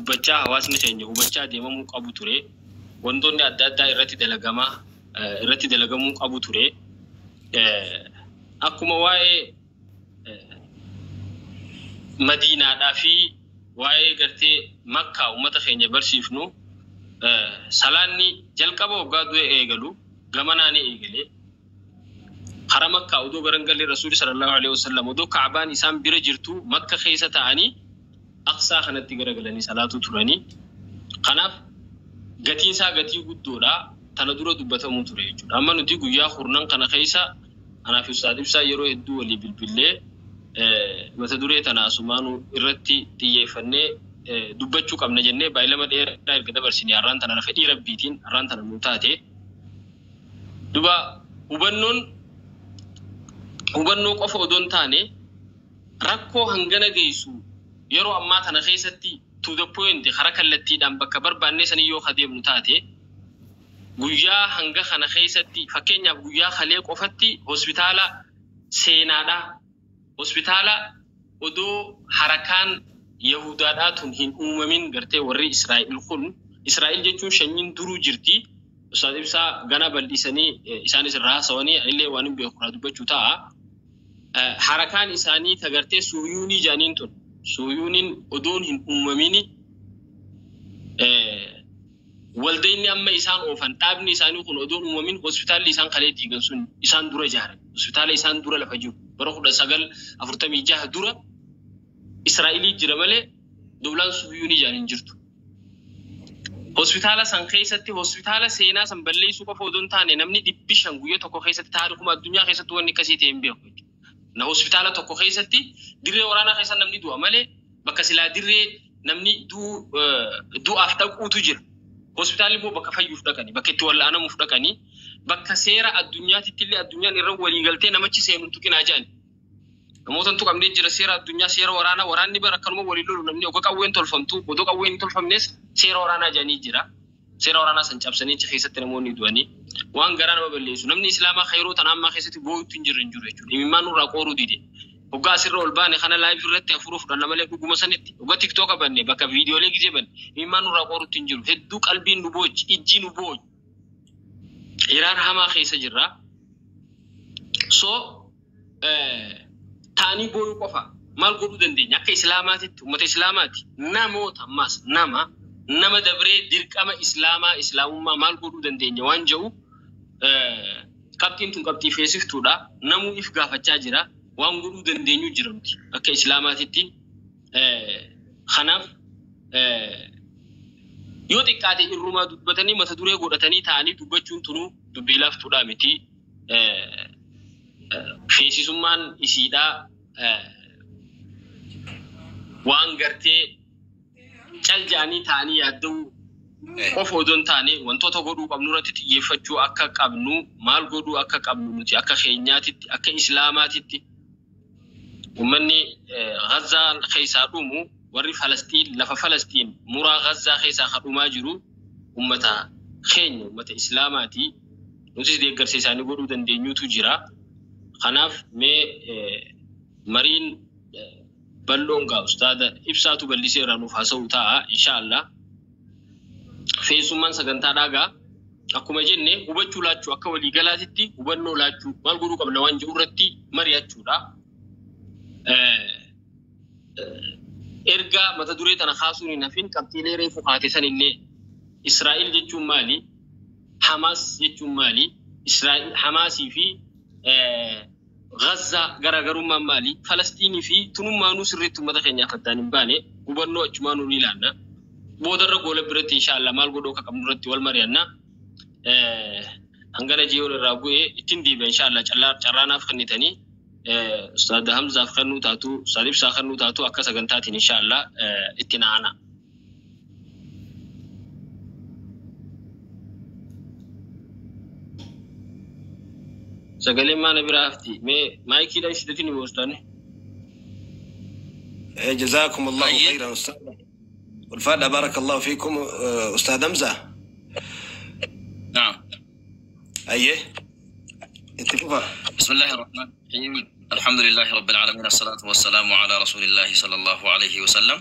Dubbachaa hawaasni keenya hubachaa deemamuu qabu ture. Wantoonni adda addaa irratti dalagamaa irratti dalagamuu qabu ture. Akkuma waa'ee Madiinaadhaa fi waa'ee gartee Makkaa uummata keenya barsiifnu, salaanni jalqaba waggaa du'e eegalu gamanaa ni eegale. Karaa Makkaa odoo garan galee Rasuulli sallallahu alaihi wasallam odoo Kaabaan isaan bira jirtu Makka keessa ta'anii Aqsaa kanatti garagalanii salaatu turanii. Kanaaf gatiin isaa gatii guddoodha. Tana dura dubbatamuu ture jechuudha. Amma nuti guyyaa 10 kana keessa anaa fi Ustaad Ibsaa yeroo hedduu walii bilbillee mata duree tana asumaanuu irratti xiyyeeffannee dubbachuu qabna jennee baay'ilama dheeraa erga dabarsine har'aan tana fedhii Rabbiitiin har'aan tana nuu taate. Duba hubannoon hubannoo qofa odoo hin taane rakkoo hangana geessu yeroo ammaa tana keessatti to the point karaa kallattiidhaan bakka barbaannee sanii yoo adeemnu taate, guyyaa hanga kana keessatti, fakkeenyaaf guyyaa kalee qofatti, hospitaala seenaadhaa, hospitaala odoo harakaan Yahudaadhaa tun hin uumamin, gartee warri Israa'el kun, Israa'el jechuun shanyiin duruu jirti. Ustaaz Ibsaa gana bal'isanii isaanis irraa haasawanii, anillee waan hin beeku irraa dubbachuu ta'a. Harakaan isaanii ta gartee Suuyuunii jedhaniin tun, Suuyuuniin odoon hin uumamini waldayni amma isaan oofan, dhaabni isaanii kun odoon uumamin, hospitaalli isaan kalee diigan sun isaan dura ijaarame. Hospitaala isaan dura lafa jiru bara 1946 dura Israa'elii jira malee dowlaan Suuyuunii jedhan hin jirtu. Hospitaala san keessatti, hospitaala seenaa san balleessuu qofa odoo hin taane, namni 500 guyyaa tokko keessatti, taarikuma addunyaa keessatti wanni akkasii ta'e hin beeku jechuudha. Na hospitaala tokko keessatti, dirree waraanaa keessa namni du'a malee, bakka silaa dirree namni du'aaf dhaquutu jira. Hospitaalli immoo bakka fayyuuf dhaqanii, bakka itti wal'aanamuuf dhaqanii, bakka seera addunyaatitti illee addunyaan irra walii galtee namachi seenu hin tuqinaa jedhani. Namoota hin tuqamnee jira seera addunyaa, seera waraanaa. Waraanni bara akkanuma waliin lolu namni oga qawween tolfamtu, odoo qawween hin tolfamnes seera waraanaa jedhanii jira. Seera waraanaa san cabsanii achi keessatti namoonni du'anii waan garaa nama balleessu. Namni Islaamaa yeroo tana ammaa keessatti boo'utti hin jirre hin jiru jechuudha. Imimmaan nurraa qooruu dide. Hoggaa asirra ol baane kana live irratti hafuura fudhanna malee dhuguma sanitti hoggaa TikToka banne, bakka viidiyoolee gizee banne, imimmaan nurraa qoorutti hin jiru. Hedduu qalbiin nu boochi, ijji nu boochi. Hiraar hamaa keessa jirra. So ta'anii booyuu qofa maal godhuu dandeenya? Akka Islaamaatitti, uummata Islaamaati, namoota ammaas nama nama dabree dirqama Islaamaa, Islaamummaa maal godhuu dandeenya waan jedhu, qabxiin tun qabxii feesiftuudha. Namuu if gaafachaa jira. Waan godhuu dandeenyu jira nuti akka Islaamaatitti. Kanaaf yoo xiqqaate irrumaa dubbatanii mata duree godhatanii ta'anii dubbachuun tunuu dubbii laaftuudha miti. Feesisummaan isiidhaa waan gartee cal ja'anii ta'anii yaadda'uu qofa odoo hin taane, wantoota godhuu qabnu irratti xiyyeeffachuu akka qabnu, maal godhuu akka qabnu nuti akka keenyaatitti, akka Islaamaatitti. Uummanni Gazaa keessaa dhumu, warri Falastiin, lafa Falastiin muraa Gazaa keessaa kan dhumaa jiru uummata keenya, uummata Islaamaati. Nutis deeggarsa isaanii godhuu dandeenyutu jira. Kanaaf mee mariin bal'oon gaa ustaada Ibsaatu bal'isee irraa nuuf haasa'u ta'a inshaallah. Feesummaan sagantaa dhaagaa akkuma jenne hubachuu laachuu, akka waliigalaatitti hubannoo laachuu, maal godhuu qabna waan jedhu irratti mari'achuudha. Erga mata duree tana kaasuun hin hafin, qabxiilee reefu kaate sanillee, Israa'el jechuun maali? Hamaas jechuun maali? Israa'el, Hamaasii fi Gazzaa garaagarummaan maali? Falastiinii fi tunummaanuu sirriitti uummata keenyaaf addaan hin baane, hubannoo achumaanuu ni ilaanna. Boodarra goola biratti inshaallah maal godhuu akka qabnu irratti wal mari'anna. Hangana jiyoon irraa bu'ee ittiin deebi'a inshaallah carraanaaf kennitanii. Ustaad Hamzaaf kennuu taatu, Ustaad Ibsaa kennuu taatu, akka sagantaatiin inshaallah itti naana. Sagaleen maana biraa hafti. Mee maayikiidhaan ishitatti ni boostaan. جزاكم الله طيب. خيرا أستاذ والفادة، بارك الله فيكم أستاذ حمزة. نعم. أيه اتفق. بسم الله الرحمن الرحيم، الحمد لله رب العالمين، الصلاة والسلام على رسول الله صلى الله عليه وسلم.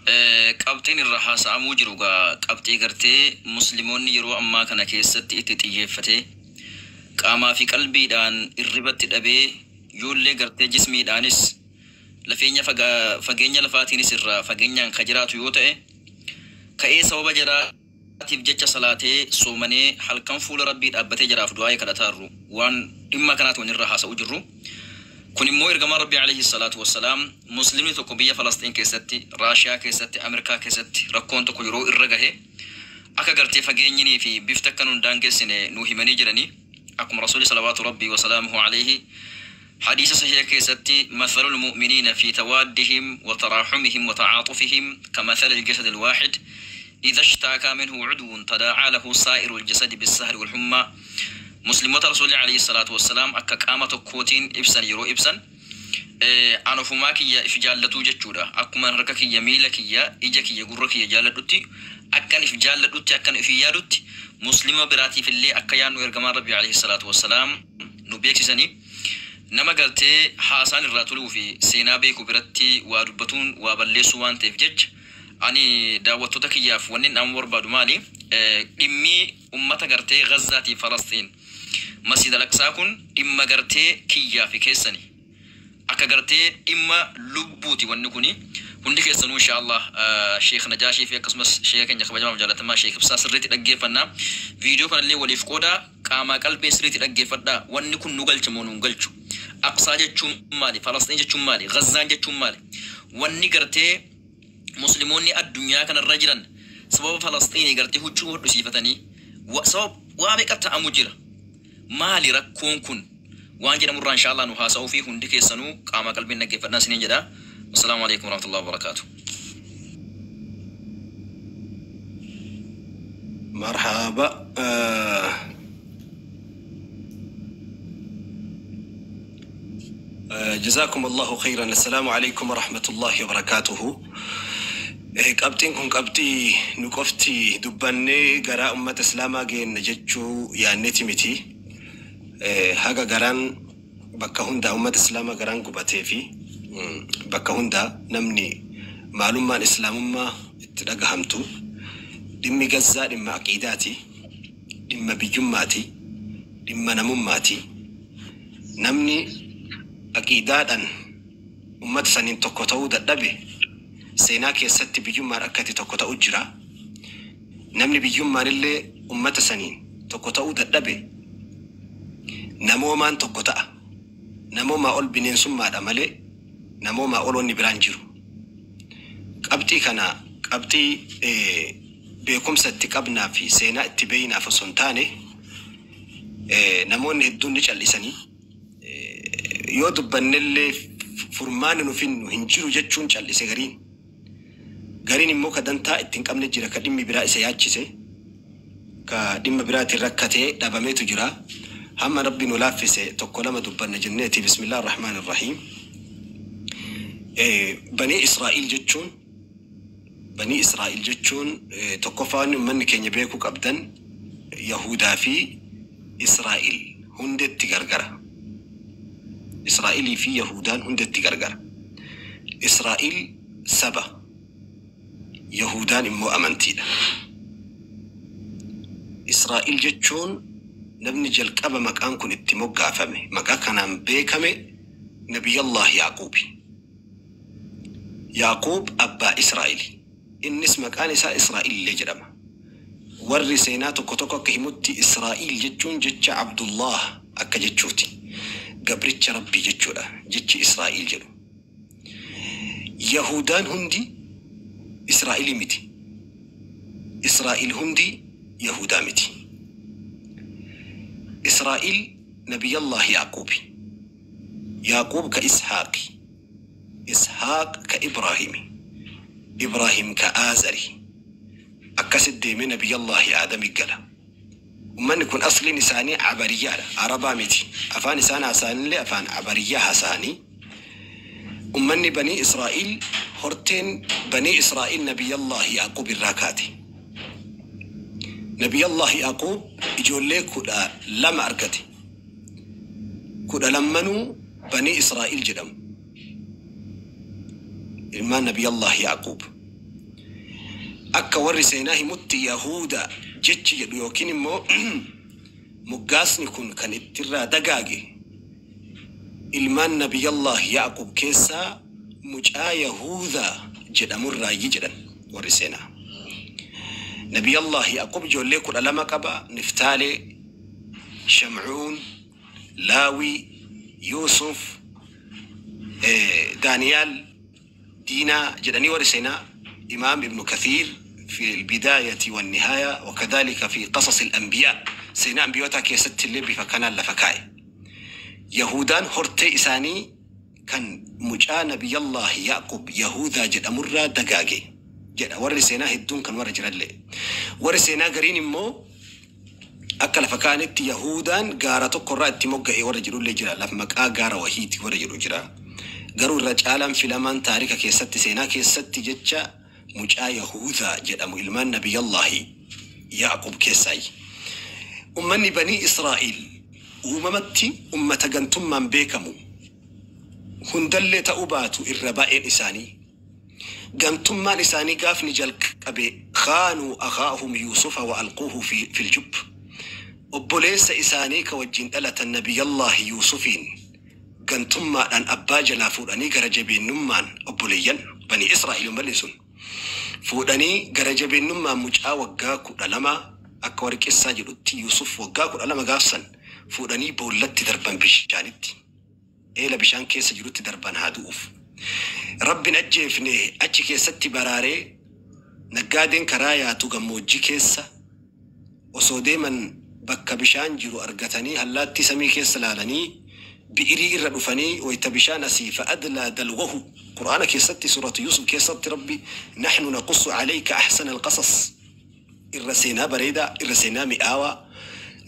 Qabxiin irra haasa'amuu jiru gaa qabxii gartee Muslimoonni yeroo ammaa kana keessatti itti xiyyeeffatee qaamaa fi qalbiidhaan irribatti dhabee yoollee gartee jismiidhaanis lafeenya fageenya lafaatiinis irraa fageenyaan ka jiraatu yoo ta'e ka'ee sababa jaraatiif jecha salaatee soomanee halkan fuula Rabbii dhaabbatee jaraaf du'aa'ee kadhataarru waan dhimma kanaati wanni irra haasa'u jirru. Kun immoo ergamaan Rabbii alayhi salaatu wassalaam Muslimni tokko biyya Falasxiin keessatti, Raashiyaa keessatti, Ameerikaa keessatti rakkoon tokko yeroo irra gahe akka gartee fageenyinii fi bifti akka nun daangessine nuu himanii jiranii. Akkuma Rasuulli salawaatu Rabbii wa salaamuhu alayhi hadiisa sahiha keessatti mathalul mu'miniina fi tawaaddihim wa taraaxumihim wa ta'aaxufihim ka mathalil jasadil waahid idha ishtaakaa minhu cudwun tadaa'aa lahu saa'irul jasadi bissahri wal hummaa. Muslimoota Rasuulli alayhi salaatu wassalaam akka qaama tokkootiin ibsan yeroo ibsan, an ofumaa kiyya if jaallatuu jechuudha. Akkuman harka kiyya, miila kiyya, ija kiyya, gurra kiyya jaalladhutti, akkan if jaalladhutti, akkan ifii yaadutti Muslima biraatiif illee akka yaannu ergamaan Rabbii alayhi salaatu wassalaam nu beeksisanii. Nama gartee haasaan irraa toluu fi seenaa beeku biratti waa dubbatuun waa balleessuu waan ta'eef jecha ani daawwattoota kiyyaaf wannin dhaamuu barbaadu maali? Dhimmi ummata gartee Ghazzaatii Falasxiin Masjid Al-Aqsaa kun dhimma gartee kiyyaa fi keessani. Akka gartee dhimma lubbuuti wanni kuni. Hundi keessanuu inshaa Allah Sheikh Najaashii fi akkasumas Sheikha keenya kabajamaaf jaalatamaa Sheikh Ibsaa sirriitti dhaggeeffanna. Viidiyoo kanallee waliif qoodaa, qaamaa qalbiin sirriitti dhaggeeffadhaa. Wanni kun nu galcha moo nu hin galchu? Aqsaa jechuun maali? Falasxiin jechuun maali? Ghazzaan jechuun maali? Wanni gartee Muslimoonni addunyaa kanarra jiran sababa Falasxiinii gartee huccuu hodhisiifatanii sababa waa meeqa ta'amu jira. Maali rakkoon kun? Waan jedhamu irraa inshaa Allah nu haasa'uu fi hundi keessanuu qaamaa qalbiin dhaggeeffadhaan isiniin jedha. Wassalaamu alaikum warahmatullahi wabarakaatuh. Marhaba. Jazakum Allahu khayran. Assalaamu alaikum warahmatullahi wabarakaatuhu. Qabxiin kun qabxii nu qofti dubbannee garaa ummata Islaamaa geenna jechuu yaanneeti miti. Haga garaan bakka hundaa ummata Islaamaa garaan gubatee fi bakka hundaa namni maalummaan Islaamummaa itti dhagahamtu dhimmi Gazzaa dhimma aqiidaati, dhimma biyyummaati, dhimma namummaati. Namni aqiidaadhaan ummata saniin tokko ta'uu dadhabe seenaa keessatti biyyummaan akka itti tokko ta'u jira. Namni biyyummaan illee ummata saniin tokko ta'uu dadhabe namoomaan tokko ta'a. Namoomaa ol bineensummaadha malee namoomaa ol wanni biraan jiru. Qabxii kana qabxii beekumsa itti qabnaa fi seenaa itti beeynaaf osoo hin taane namoonni hedduun ni cal'isanii yoo dubbannellee furmaanni nu finnu hin jiru jechuun cal'ise gariin. Gariin immoo ka dantaa itti hin qabne jira, ka dhimmi biraa isa yaachise, ka dhimma biraatiin rakkatee dhabameetu jira. Hamma Rabbi nu laaffise tokko lama dubbanna jenneeti. Bismillah ar-Rahmaan ar-Rahiim. Banii Israa'iil jechuun Banii Israa'iil jechuun tokkoffaa wanni ummanni keenya beekuu qabdan Yahuudaa fi Israa'iil hundetti gargara. Israa'iilii fi Yahuudaan hundetti gargara. Israa'iil saba, Yahuudaan immoo amantiidha. Israa'iil jechuun namni jalqaba maqaan kun itti moggaafame, maqaa kanaan beekame Nabiyallah Yaaquubi. Yaaquub abbaa Israa'ili. Innis maqaan isaa Israa'il illee jedhama. Warri seenaa tokko tokko akka himutti Israa'il jechuun jecha Abdullah akka jechuuti. Gabricha Rabbii jechuudha jechi Israa'il jedhu. Yahuudaan hundi Israa'ilii miti. Israa'il hundi Yahuudaa miti. Israa'il Nabiyallah Yaaquubi. Yaaquub ka Ishaaqi. Ishaaq ka Ibraahimi. Ibraahim ka Aazari. Akkasit deemee Nabiyallaahi Aadami gala. Ummanni kun asliin isaanii Abariyyaadha. Arabaa miti. Afaan isaan haasa'anillee afaan Abariyyaa haasa'anii. Ummanni Banii Israa'iil horteen Banii Israa'iil Nabiyallaahi Yaaquub irraa kaate. Nabiyallaahi Yaaquub ijoollee 12 argate. Kudha lammanuu Banii Israa'iil jedhamu. Ilmaan Nabiyallaahi Yaaquub. Akka warri seenaa himutti Yahuda jechi jedhu yookiin immoo moggaasni kun kan ittirraa dagaage ilmaan Nabiyallah Yaaqub keessaa mucaa Yahudaa jedhamurraayyi jedhan warri seenaa. Nabiyallah Yaaqub ijoollee 12 qaba: Niftaalee, Shamcuun, Laawii, Yuusuf, Daaniyaal, Diinaa jedhanii warri seenaa Imaam Ibnu Kathiir في البداية والنهاية وكذلك في قصص الأنبياء seenaa ambiyootaa keessatti illee bifa kanaan lafa kaa'e. Yahudaan hortee isaanii kan mucaa Nabiyallah Yaaqub Yahudaa jedhamurraa dagaage jedha warri seenaa hedduun kan warra jirallee. Warri seenaa gariin immoo akka lafa kaa'anitti Yahudaan gaara tokkorraa itti mogga'e warra jedhullee jira. Lafa maqaa gaara wahiiti warra jedhu jira. Garuu irra caalaan filamaan taarika keessatti seenaa keessatti jecha mucaa Yahudaa jedhamu ilmaan Nabiyallaahi Yaaqub keessaayi. Ummanni Banii Israa'il uumamatti ummata gantummaan beekamu hundallee ta'uu baatu irra baay'een isaanii. Gantummaan isaanii gaafni jalqabe khaanuu akhaahum Yuusufa wa alquuhu fil jubb. Obboleessa isaanii ka wajjin dhalatan Nabiyallaahi Yuusufiin gantummaadhaan abbaa jalaa fuudhanii gara jabeennummaan obboleeyyan Banii Israa'il ummanni sun fuudhanii gara jabeennummaan mucaa waggaa 12 akka warri qissaa jedhutti Yuusuf waggaa 12 gaafsan fuudhanii boollatti darban bishaanitti. Eela bishaan keessa jirutti darban haa du'uuf. Rabbin ajjeefne achi keessatti baraaree naggaadeen karaa yaatu gammoojjii keessa osoo deeman bakka bishaan jiru argatanii allaattii samii keessa laalanii bi'irii irra dhufanii wayta bishaan asii fa'adlaa dalwahu Qur'aana keessatti suuratu Yuusuf keessatti Rabbi nahnu naqussu alayka ahsana alqasas irra seenaa bareedaa irra seenaa mi'aawaa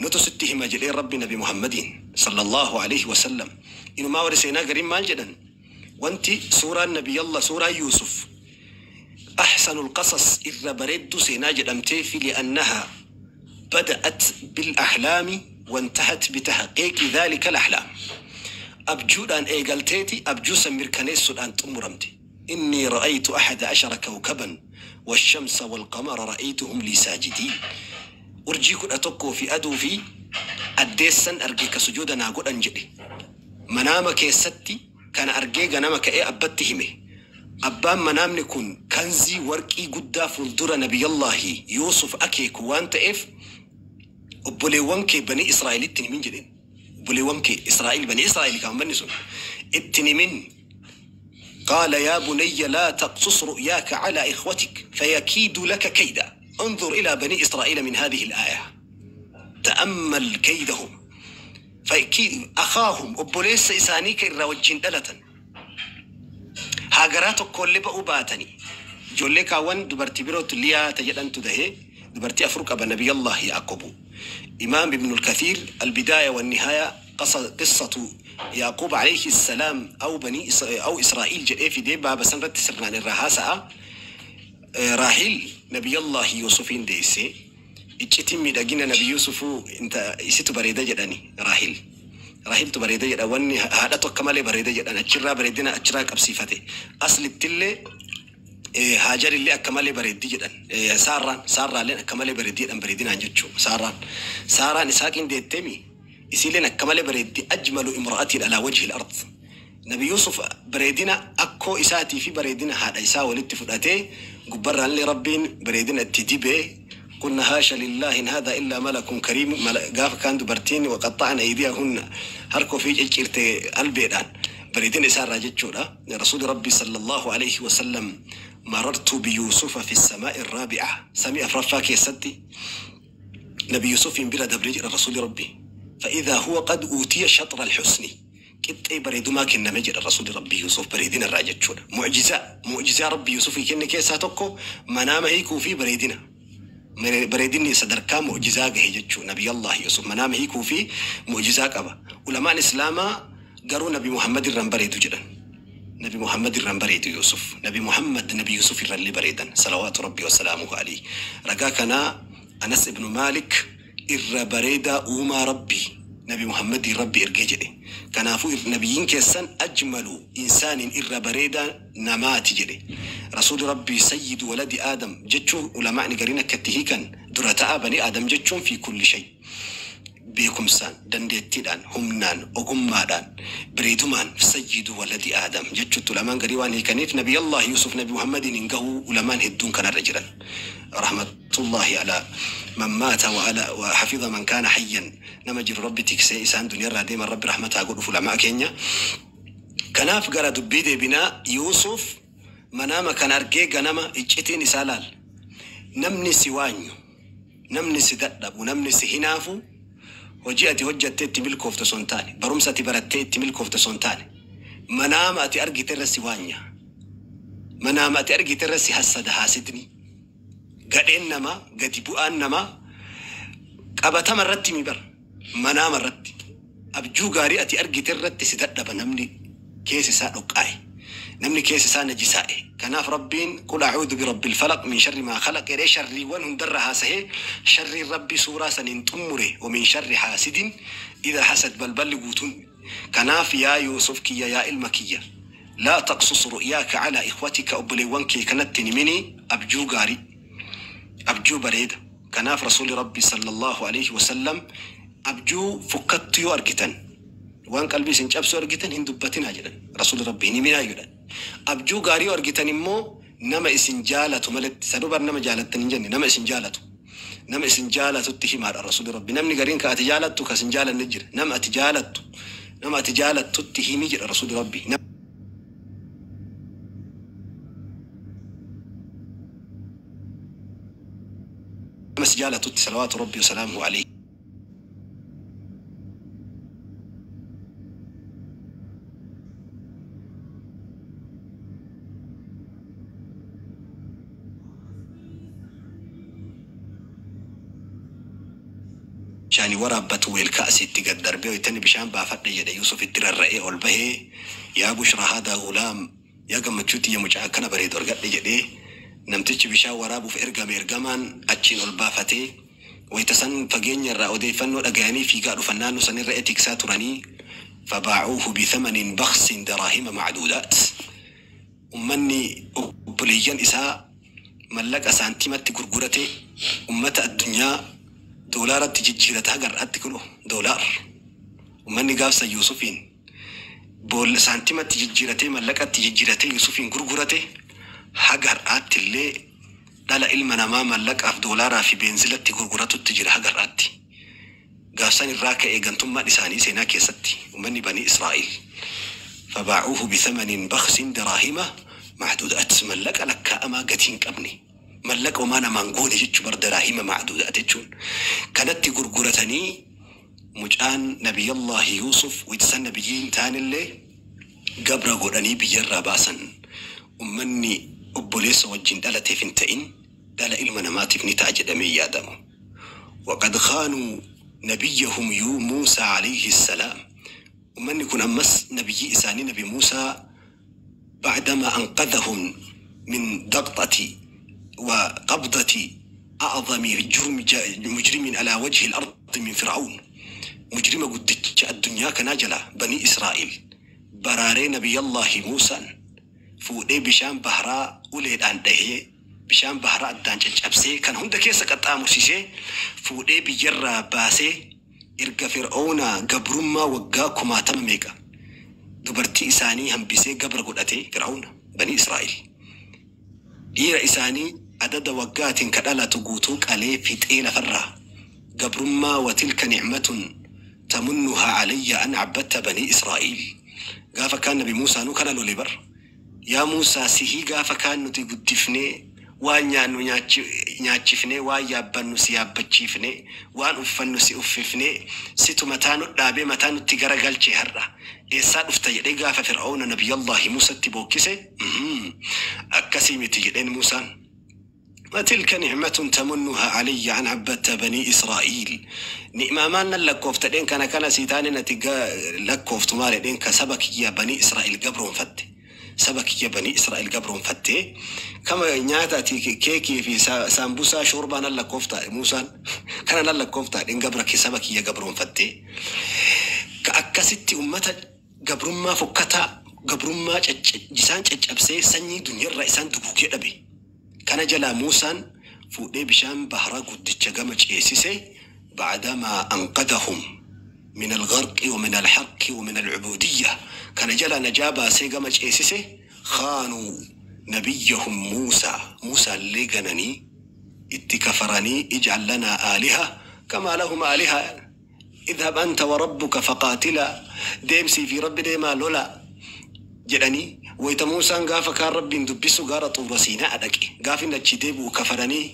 nutu sitti hima jedhee Rabbi Nabi Muhammadiin sallallahu alaihi wasallam. Inumaa warri seenaa gariin maal jedhan wanti suuraan Nabiyallah suuraa Yuusuf ahsanul qasas irra bareedduu seenaa jedhamtee fi li'annahaa بدأت بالأحلام وانتهت بتحقيق ذلك الأحلام. أبجودان إيقالتيتي أبجوسا مركانيسودان تمرمتي. إني رأيت 11 كوكبا والشمس والقمر رأيتهم لي ساجدين. أرجيك أتوكو في أدو في أديسا أرجيك سجودا ناقود أنجلي. منامك كيستي كان أرجيك نامك إيه أبتهمي. أبان منامني كن كنزي ورقي قدا فلدر نبي الله يوسف أكيك وانت إف obboleewwan kee Banii Israa'elitti himin jedheen. Obboleewwan kee Israa'el Banii Israa'el kan manni sun itti himin. Qaala yaa bunayya laa taqsus ru'yaaka calaa ikhwatik fayakiidu laka kayda. انظر إلى بني إسرائيل من هذه الآية. تأمل كيدهم. فيكيد أخاهم obboleessa isaanii ka irraa wajjin dhalatan. Haagaraa tokkollee ba'uu baatanii. Ijoollee kaawwan dubartii birootu Liyaa ta jedhantu dahee dubartii 4 qaba Nabiyallah Yaaqobu. إمام ابن الكثير البداية والنهاية قصة يعقوب عليه السلام أو بني أو إسرائيل جاء في دي باب سنة سرنا الرهاسة راحيل نبي الله يوسفين ديسي اتشتم مدقنا نبي يوسف انت يسيتو بريدة جداني راحيل تبريدة جدا واني هذا توكمالي بريدة جدان اتشرا بريدنا اتشرا كبصيفته أصل التلي هاجر اللي أكمل بريدي جدا سارة لين أكمل بريدي أم بريدين عن جتشو سارة نساكن ديتمي يسيلين أكمل بريدي أجمل امرأة على وجه الأرض. نبي يوسف بريدنا أكو إساتي في بريدنا هذا إساء ولدت فلاتي قبرا لربين بريدنا التدبي قلنا هاشا لله إن هذا إلا ملك كريم قاف كان دبرتين وقطعنا أيديهن هركو في جرت البيدان بريدين سارة جتشورا رسول ربي صلى الله عليه وسلم مررت بيوسف في السماء الرابعة سمي أفرفاك يا ستي نبي يوسف بلا دبريج الرسول ربي فإذا هو قد أوتي شطر الحسن كنت أي بريد ما كنا مجد الرسول ربي يوسف بريدين الراجل معجزة معجزة ربي يوسف كن كيسا توكو منام هيكو في بريدنا بريدني صدركا معجزة هيجتشو نبي الله يوسف منام هيكو في معجزة أبا علماء الإسلام قالوا نبي محمد الرن بريد جدا نبي محمد الرن بريد يوسف نبي محمد نبي يوسف الرن بريدا صلوات ربي وسلامه عليه رقاكنا أنس بن مالك إر بريدا أوما ربي Nabi Muhammadiin Rabbi ergee jedhe. Kanaafuu nabiyyiin keessan ajmalu insaaniin irra bareedaa namaati jedhe. Rasuuli Rabbii sayyidu waladi Aadam jechuun ulamaa'ni gariin akka itti hiikan dura ta'aa banii Aadam jechuun fi kulli shay. Beekumsaan, dandeettiidhaan, humnaan, ogummaadhaan, bareedumaan sayyidu waladi Aadam jechuutti ulamaan garii waan hiikaniif Nabiyallah Yusuf Nabi Muhammadiin hin gahuu ulamaan hedduun kanarra jiran. Rahmatullahi ala man maata wa ala wa hafiza man kaana hayyan nama jiru Rabbi tiksee isaan duniyaarraa deeman Rabbi rahmataa godhuuf ulamaa keenya. Kanaaf gara dubbii deebinaa Yusuf manaama kan argee ganama iccitiin isaa laal. Namni si waanyu, namni si dadhabu, namni si hinaafu hojii ati hojjattee itti milkoofte osoo hin taane, barumsa ati barattee itti milkoofte osoo hin taane, manaama ati argite irra si waanya. Manaama ati argite irra si hassada haasidni. Gadheen namaa, gadi bu'aan namaa qabatama irratti mi bara. Manaama irratti. Abjuu gaarii ati argite irratti si dadhaba namni keessi isaa dhoqqaa'e. Namni keessi isaa najisaa'e. Kanaaf Rabbiin qul a'uudhu birabbil falaq min sharri maa khalaq jedhee sharriiwwan hundarra haasahee sharriin Rabbi suuraa saniin xumure wa min sharri haasidin idha hasad balballi guutuun. Kanaaf yaa Yuusuf kiyya yaa ilma kiyya laa taqsus ru'yaaka alaa ikhwatika obboleewwan kee kanatti hin himinii abjuu gaarii abjuu bareeda. Kanaaf Rasuuli Rabbi sallallahu alaihi wasallam abjuu fukkattu yoo argitan waan qalbii isin cabsu argitan hin dubbatinaa jedhan. Rasuuli Rabbi hin himinaa jedhan. Abjuu gaarii yoo argitan immoo nama isin jaalatu malatti sanuu bar nama jaalattan hin jenne nama isin jaalatu. Nama isin jaalatutti himaadha Rasuuli Rabbi. Namni gariin ka ati jaalattu ka isin jaalanne jira. Nama ati jaalattu nama ati jaalattutti himi jedha Rasuuli Rabbi. Nama si jaalatutti salawaatu Rabbi wasalaamuhu alayhi. Bishaanii waraabbatu weelkaa asitti gad darbee wayitani bishaan baafadhe jedhe Yusuf itti rarra'ee ol bahee yaa bushra haadaa gulaam yaa gammachuu tiyya mucaa akkana bareedu argadhe jedhee namtichi bishaan waraabuuf ergame ergamaan achiin ol baafatee wayita san fageenya irraa odeeffannoo dhagayanii fiigaa dhufan naannoo sanirra etiksaa turanii fabaacuuhu bithamanin baksin daraahima macduudaat. Ummanni obboleeyyan isaa mallaqa saantimatti gurgurate ummata addunyaa doolaaratti jijjiirata haga har'aatti kunoo doolaar. Ummanni gaafsa Yuusufiin boolla saantimatti jijjiiratee mallaqatti jijjiiratee Yuusufiin gurgurate haga har'aatti illee dhala ilma namaa mallaqaaf doolaaraa fi beenzilatti gurguratutti jira haga har'aatti. Gaafsan irraa ka'ee gantummaan isaanii seenaa keessatti ummanni banii Israa'el. Fabaacuuhu bithamanin baksin daraahima macduudaat mallaqa lakkaa'amaa gatii hin qabne. Mallaqa homaa namaan goone jechuu bar daraahima macduudaat jechuun. Kanatti gurguratanii mucaan Nabiyallaahi Yuusuf wayita nabiyyi hin taanellee gabra godhanii biyyarraa baasan. Ummanni obboleessa wajjin dhalateef hin ta'in dhala ilma namaatiif ni ta'a jedhamee yaadamu. Waqad khaanuu nabiyyahum Muusaa alayhi salaam. Ummanni kun ammas nabiyyi isaanii Nabi Muusaa بعدما أنقذهم من ضغطة وقبضة أعظم جرم مجرم على وجه الأرض من فرعون مجرم قدتش الدنيا كناجلة بني إسرائيل براري نبي الله موسى fuudhee bishaan baharaa uleedhaan dhahee bishaan baharaa addaan caccabsee kan hunda keessa qaxxaamursiisee fuudhee biyyarraa baasee erga Fir'auna gabrummaa waggaa kumaatama meeqa dubartii isaanii hambisee gabra godhatee Fir'auna banii Israa'el. Dhiira isaanii adada waggaatiin ka dhalatu guutuu qalee fixee lafarraa gabrummaa watilka nicmatun tamunnuhaa calayya an cabbatta banii Israa'iil. Gaafa kaan Nabi Muusaanuu kana lole bar. Yaa Muusaa sihii gaafa kaan nuti guddifnee waan nyaannu nyaachifnee waan yaabbannu si yaabbachiifnee waan uffannu si uffifnee situ mataa nu dhaabee mataa nutti garagalchee har'a eessaa dhufta jedhee gaafa Fir'auna Nabiyallaahi Muusatti bookkise akkasii miti jedheen Muusaan. وتلك نعمة تمنها علي أن عبدت بني إسرائيل. نعمة ما لكوفت دين كان كان سيتاني نتيجة لكوفت مال دين كسبك يا بني إسرائيل قبرهم فت. Saba kiyya banii Israa'el gabroonfattee kama nyaata ati keekii fi saambusaa shoorbaa nan lakkooftaa Muusaan kana nan lakkooftaa dhin gabra saba kiyya gabroonfattee ka akkasitti ummata gabrummaa fokkataa gabrummaa isaan caccabsee sanyii duniyarraa isaan duguugee dhabe. Kana jalaa Muusaan fuudhee bishaan bahara guddicha gama ceesise bacdamaa anqadahum min algarqi wa min alharqi wa min alcubudiyya. Kana jalaa najaa baasee gama ceesise khaanuu nabiyyahum Muusaa. Muusaallee gananii itti kafaranii ijcal lanaa aaliha kamaa lahum aaliha idhab anta wa rabbuka faqaatilaa deemsii fi rabbi deemaa lola jedhanii wayita Muusaan gaafa kaan rabbiin dubbisu gaara Xuura Siinaa dhaqe. Gaafa inni achi deebi'u kafaranii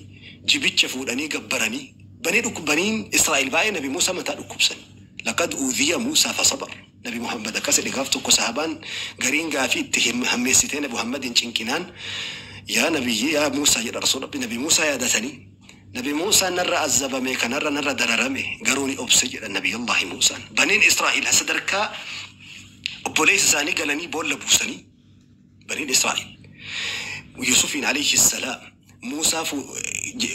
jibicha fuudhanii gabbaranii banii baniin Israa'el baay'ee Nabi Muusaa mataa dhukkubsan. Laqad uudhiya Muusaa fasabar. Nabi Muhammad akkas jedhe gaaf tokko sahabaan gariin gaafii itti hammeessitee Nabi Muhammadin cinqinaan yaa nabiyyi yaa Muusaa jedha Rasuul Rabbi Nabi Muusaa yaadatanii Nabi Muusaan narra azzabame kanarra narra dararame garuu ni obse jedha Nabiyullahi Muusaan. Baniin Israa'el sadarkaa obboleessa isaanii galanii boolla buusanii baniin Israa'el. Yusufiin alayhi salaam Muusaa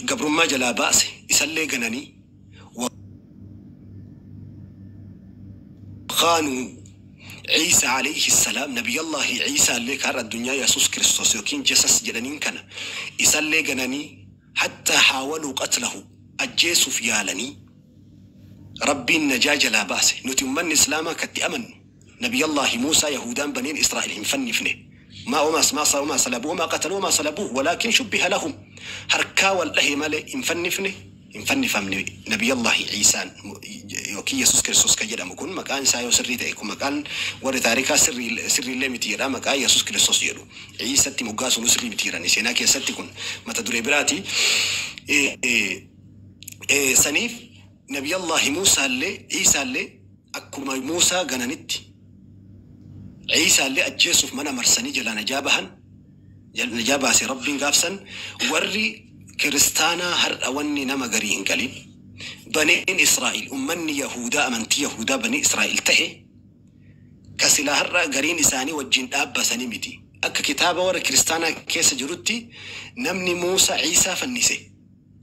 gabrummaa jalaa baase isallee gananii وخانوا عيسى عليه السلام نبي الله عيسى اللي كان الدنيا يسوع كريستوس يوكين جسس جدنين كان إسالي جناني حتى حاولوا قتله أجيسوا في يالني ربي النجاة لا بأس نتمنى إسلاما كتي أمن نبي الله موسى يهودان بنين إسرائيل فني فني ما وما ما وما صلبوه ما قتلوه ما صلبوه ولكن شبه لهم هركا والله مالي انفني فني انفني فمني نبي الله عيسى يوكي يسوع كريستوس كجدا مكون مكان سايو سري تيكو مكان ور تاريخا سري سري اللي متيرا مكان يسوع كريستوس يلو عيسى تي مغاسو سري متيرا نسينا كي ستي كون ما تدري براتي إيه إيه إيه سنيف نبي الله موسى اللي عيسى اللي أكما موسى غننتي عيسى اللي أجيسو في منا مرسني جلا نجابهن نجابها سي ربي غافسن وري كريستانا هر أوني نما غريهن قليل بنين إسرائيل أمني يهودا أمنتي يهودا بني إسرائيل تهي كسلا هر غرين إساني وجين أبا سنمتي أكا كتابة ور كريستانا كيس جروتي نمني موسى عيسى فنسي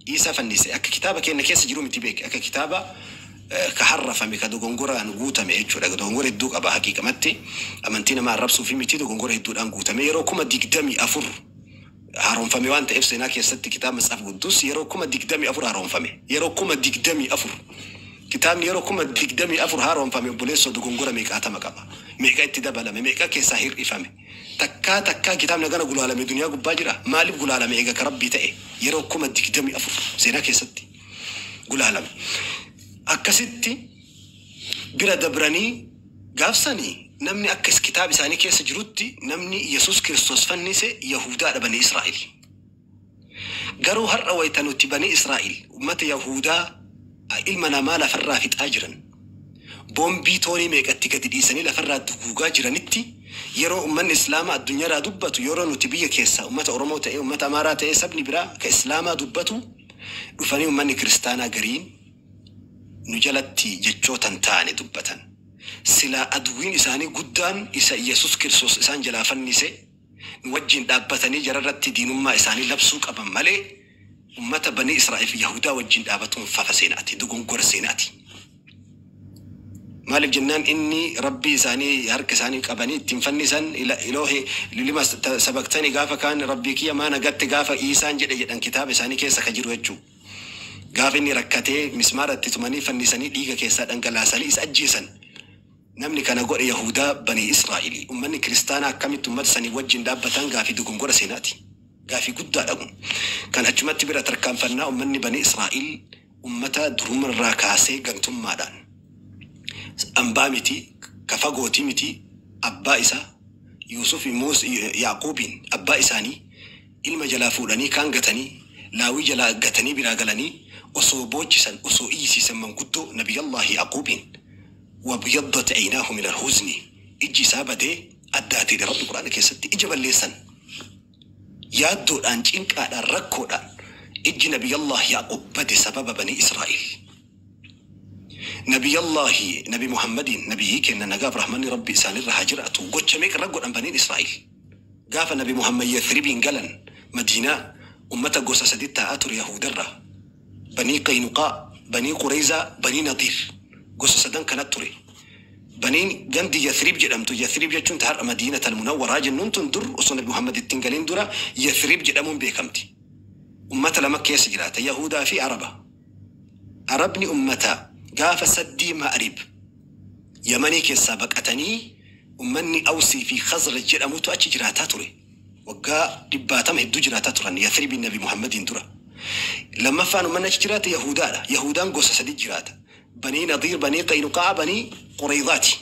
عيسى فنسي أكا كتابة كينا كيس جرومتي بيك أكا كتابة كحرف ميكا دوغونغورا نغوتا ميتشو دا دوغونغورا دوغ أبا حقيقة متي أمنتينا مع الرب سوفي متي دوغونغورا دوغ أنغوتا ميرو كوما ديكدامي أفر haaromfame waan ta'eef seenaa keessatti kitaaba Matsaaf Qudduus yeroo 24,000 haaromfame. Yeroo 24,000 kitaabni yeroo 24,000 haaromfame obboleessoo dogongora meeqaatama qaba. Meeqa itti dabalame, meeqa keessaa hir'ifame. Takkaa takkaa kitaabni gana gulaalame duniyaa gubbaa jira. Maaliif gulaalame eega ka rabbii ta'e yeroo 24,000 seenaa keessatti gulaalame. Akkasitti bira dabranii gaafsanii namni akka kitaaba isaanii keessa jirutti namni Yesuus Kiristoos fannise Yahudaadha banii Israa'el. Garuu har'a wayita nuti banii Israa'el uummata Yahudaa ilma namaa lafarraa fixaa jiran boombii toonii meeqatti gadi dhiisanii lafarraa duguugaa jiranitti yeroo uummanni Islaamaa addunyaarraa dubbatu yeroo nuti biyya keessaa uummata Oromoo ta'ee uummata Amaaraa ta'ee sabni biraa ka Islaamaa dubbatu dhufanii uummanni Kiristaanaa gariin nu jalatti jechootan taane dubbatan. Sila aduwwiin isaanii guddaan isa Yesuus Kiristoos isaan jalaa fannise nu wajjin dhaabbatanii jararratti diinummaa isaanii labsuu qaban malee ummata banii Israa'el fi Yahudaa wajjin dhaabatuun fafa seenaati, dogongora seenaati. Maaliif jennaan inni rabbii isaanii harka isaanii qabanii ittiin fannisan iloohe lima sabaqtanii gaafa kaan rabbii kiyya maa nagatte gaafa Iisaan jedhe jedhan kitaaba isaanii keessa ka jiru jechuudha. Gaafa inni rakkatee mismaara itti tumanii fannisanii dhiiga keessaa dhangalaasanii isa ajjeesan. Namni kana godhe Yahudaa banii Israa'el. Uummanni kiristaanaa akkamitti uummata sanii wajjin dhaabbatan gaafii dogongora seenaati. Gaafii guddaadha kun. Kan achumatti bira tarkaanfannaa uummanni banii Israa'el uummata durumarraa kaasee gantummaadhaan. Ambaa miti, ka fagootii miti, abbaa isaa Yuusuf Yaaquubiin abbaa isaanii ilma jalaa fuudhanii kaan gatanii laawii jalaa gatanii biraa galanii osoo boochisan osoo iyyisiisan manguddoo Nabiyallaahi Yaaquubiin. وابيضت عيناه من الحزن اجي سابدي اداتي رب القران كيستي اجي بلسن يا دودان چنقادان ركودان اجي نبي الله يعقوب بدي سبب بني اسرائيل نبي الله نبي محمد نبي كن نغاب رحمن ربي سان الرهاجر اتو غوچ ميق رغودان بني اسرائيل Gaafa Nabi Muhammad Yathribiin galan Madiinaa ummata gosa sadi taa'aa ture Yahudarraa. Banii Qaynuqaa, Banii Qurayzaa, Banii Nadiir gosa sadan kanat ture. Baniin gandi Yathrib jedhamtu, Yathrib jechuun ta har'a Madiinatal Munawwaraa jennuun tun dur osoo Nabi Muhammad itti hin galin dura Yathrib jedhamuun beekamti. Ummata lama keessa jiraata, Yahudaa fi Araba. Arabni ummata gaafa saddii Ma'rib Yamanii keessaa baqatanii ummanni Awsii fi Khazraj jedhamutu achi jiraataa ture. Waggaa dhibbaatama hedduu jiraataa turan Yathribiin Nabi Muhammadiin dura. Lammaffaan ummanni achi jiraate Yahudaadha. Yahudaan gosa sadi jiraata. Banii Nadiir, Banii Qaynuqaa'a, Banii Qurayzaati.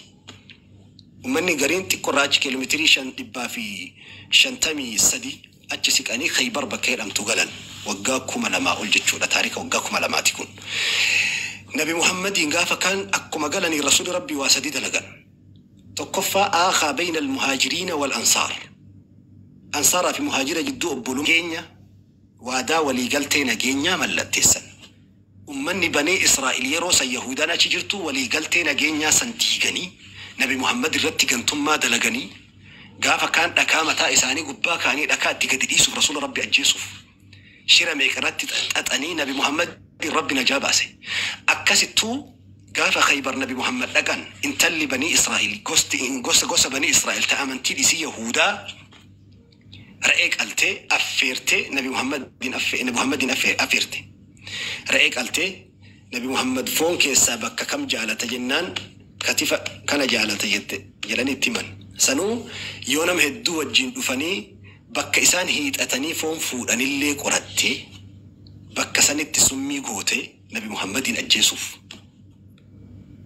Ummanni gariin xiqqorraa achi kiiloomeetirii 553 achi siqanii Khaybar bakka jedhamtu galan. Waggaa 2000 ol jechuudha. Taarika waggaa 2000ti kun. Nabi Muhammadiin gaafa kaan akkuma galanii Rasuuli Rabbii waa sadi dalagan. Tokkoffaa, aakhaa bayna al-muhaajiriina wal ansaar. Ansaaraa fi muhaajira jidduu obbolummaa nageenya waadaa walii galtee nageenyaa mallatteessan. Ummanni Banii Israa'iil yeroo san Yahuudaan achi jirtu walii galtee nageenyaa san diiganii Nabi Muhammad irratti gantummaa dalaganii gaafa kaan dhakaa mataa isaanii gubbaa kaanii dhakaa itti gadi dhiisuuf Rasuula Rabbi ajjeesuuf shira meeqa irratti xaxanii Nabi Muhammadiin Rabbi najaa baase. Akkasittuu gaafa Khaybar Nabi Muhammad dhaqan intalli Banii Israa'iil gosti gosa gosa Banii Israa'iil ta amantiin isii Yahuudaa re'ee qaltee affeertee Nabi Muhammadiin affe Nabi Muhammadiin affe afeerte. Re'ee qaltee Nabi Muhammad foon keessaa bakka kam jaalata jennaan katifa kana jaalata jette jedhanii itti himan. Sanuu yoo nama hedduu wajjiin dhufanii bakka isaan hiixatanii foon fuudhanillee qorattee bakka sanitti summii gootee Nabi Muhammadiin ajjeesuuf.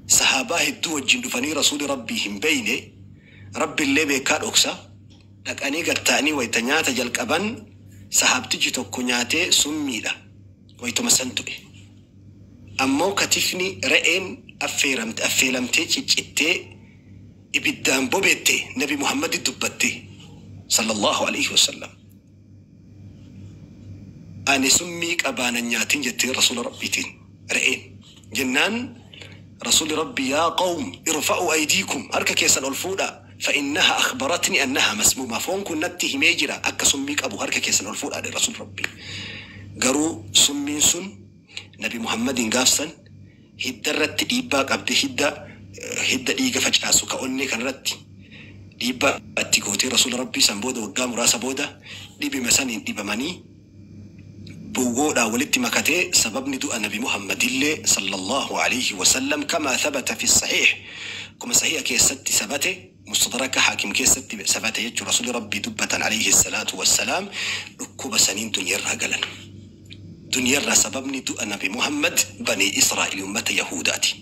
Sahaabaa hedduu wajjiin dhufanii Rasuuli Rabbii hin beeyne, Rabbillee beekaa dhoksa, dhaqanii gad taa'anii wayta nyaata jalqaban sahaabtichi tokko nyaatee summiidha waytuma san du'e. Ammoo katifni re'een affeeramte affeelamtee ciccittee ibiddaan bobeette Nabi Muhammaditti dubbatte Sallallaahu aleyhi wasallam. Ani summii qabaa nan nyaatin jetteen Rasuula Rabbiitiin re'een. Jennaan Rasuulli Rabbii yaa qawm irfa'uu aydiikum harka keessan ol fuudhaa fa innaha akhbaratni annaha masmuuma foon kun natti himee jira akka summii qabu harka keessan ol fuudhaa jedhe Rasuulli Rabbii. Garuu summiin sun Nabi Muhammadiin gaaf san hidda irratti dhiibbaa qabde hidda hidda dhiiga facaasu ka onnee kanarratti dhiibbaa itti gootee Rasuula Rabbii san booda waggaa muraasa booda dhibima saniin dhibamanii bowwoodhaan walitti makatee sababni du'a Nabi Muhammadillee Sallallaahu aleyhi wasallam kamaa thabata fi sahiih akkuma sahiiha keessatti sabate mustadraka Haakim keessatti sabate jechuun Rasuulli Rabbii dubbatan aleyhi salaatu wassalaam dhukkuba saniin dunyarraa galan. Dunyarraa sababni du'a Nabi Muhammad Banii Israa'iil ummata Yahuudaati.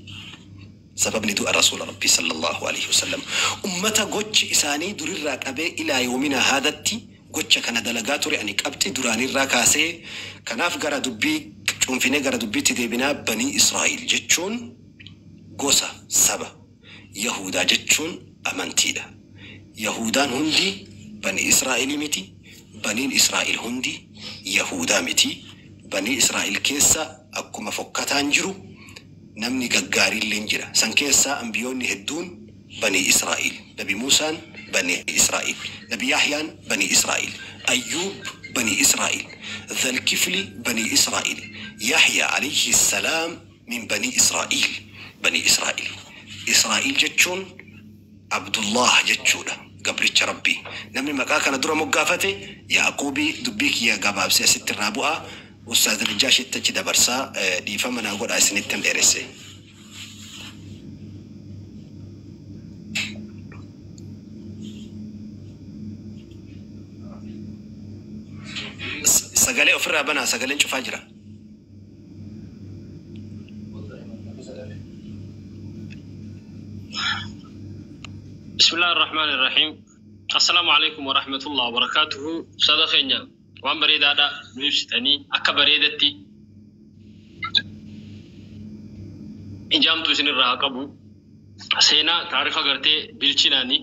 Sababni du'a Rasuula Rabbii sallallaahu aleyhi wasallam ummata gochi isaanii durirraa qabee ilaa yoominaa haadatti gocha kana dalagaa ture ani qabxii duraaniirraa kaasee kanaaf gara dubbii cuunfinee gara dubbiitti deebinaa Banii Israa'iil jechuun gosa, saba. Yahuudaa jechuun amantiidha. Yahuudaan hundi Banii Israa'iilii miti, Baniin Israa'iil hundi Yahuudaa miti. Banii Israa'iil keessa akkuma fokkataan jiru namni gaggaariilleen jira. San keessaa anbiyoonni hedduun Banii Israa'iil. Nabi Muusaan Banii Israa'iil. Nabi Yahyaan Banii Israa'iil. Ayyuub Banii Israa'iil. Zalkifli Banii Israa'iil. Yahyaa aleyhi salaam min Banii Israa'iil. Banii Israa'iil. Israa'iil jechuun Abdullaah jechuudha. Gabricha Rabbii. Namni maqaa kana dura moggaafate Ya'quubi. Dubbii kiyya gabaabsee asitti irraa bu'a. Ustaaz Najjaashitti achi dabarsa. Dhiifama naa godhaa isinittin dheeresse. Sagalee ofirraa banaa sagaleen cufaa jira. Bismillah ar-Rahmaan ar-Rahiim. Assalaamu alaikum wa rahmatullahi wa barakatuhu. Ustaaza keenya waan bareedaadha nu ibsitanii akka bareedatti ijaamtu isinirraa haa qabu. Seenaa taarifa gartee bilchinaani